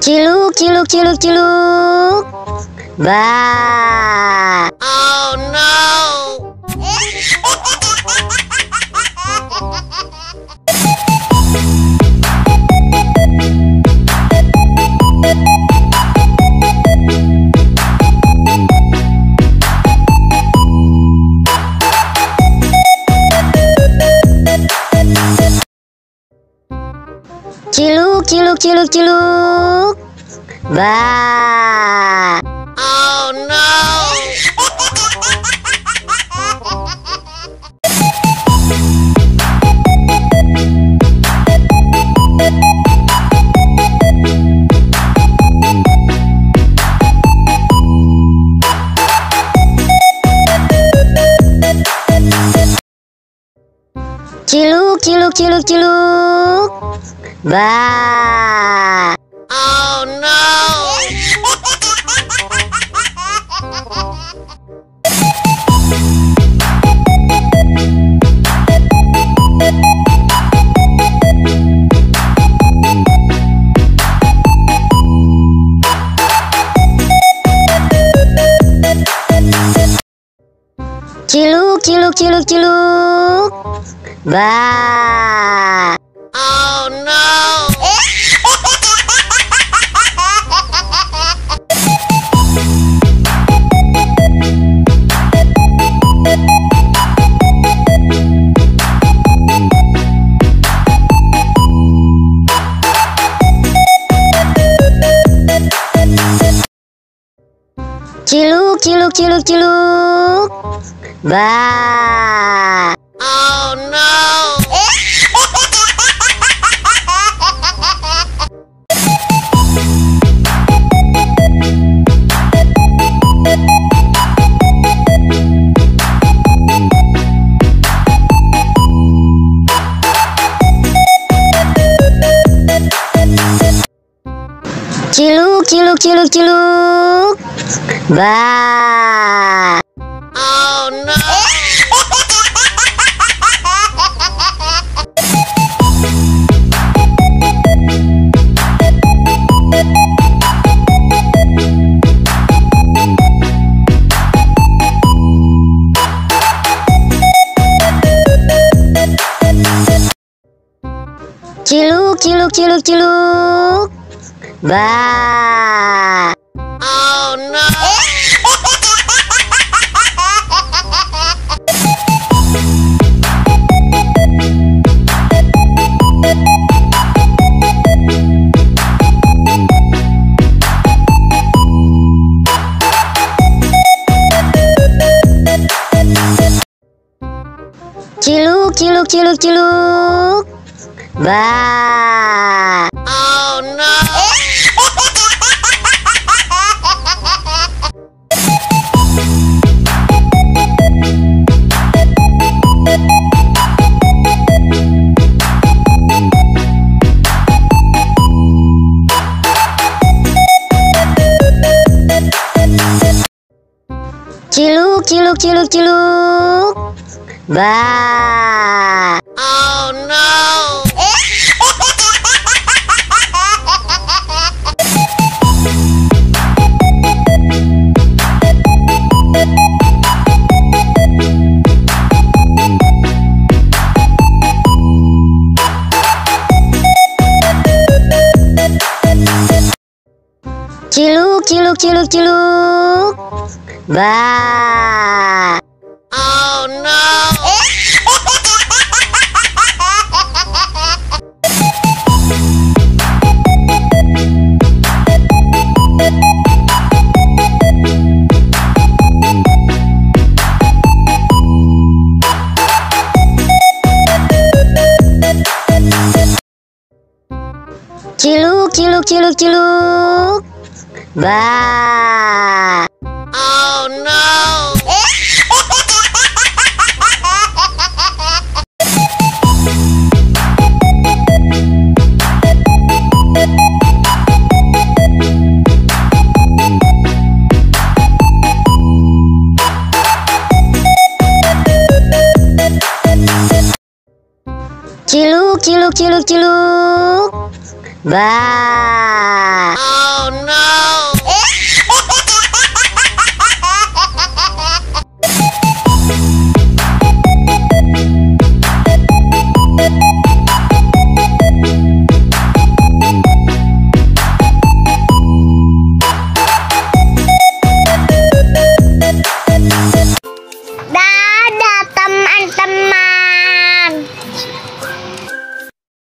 Ciluk, ciluk, ciluk, ciluk. Ba. Oh no. Ciluk, ciluk, ciluk, ciluk. Ba. Oh no. Ciluk, ciluk, ciluk, ciluk. Ba. Oh no. Ciluk, ciluk, ciluk, ciluk. Ba. Oh no. Ciluk, ciluk, ciluk, ciluk. Ba. Oh no. Ciluk, ciluk, ciluk, ciluk. Ba. Oh no. Ciluk, ciluk, ciluk, ciluk. Ba. Oh no. Ciluk, ciluk, ciluk, ciluk. Ba. Oh no. Ciluk, ciluk, ciluk, ciluk. Ba. Oh no. Ciluk, ciluk, ciluk, ciluk. Ba. Oh no. Ciluk, ciluk, ciluk, ciluk. Ba. Oh no. Ciluk, ciluk, ciluk, ciluk. Ba. Oh no!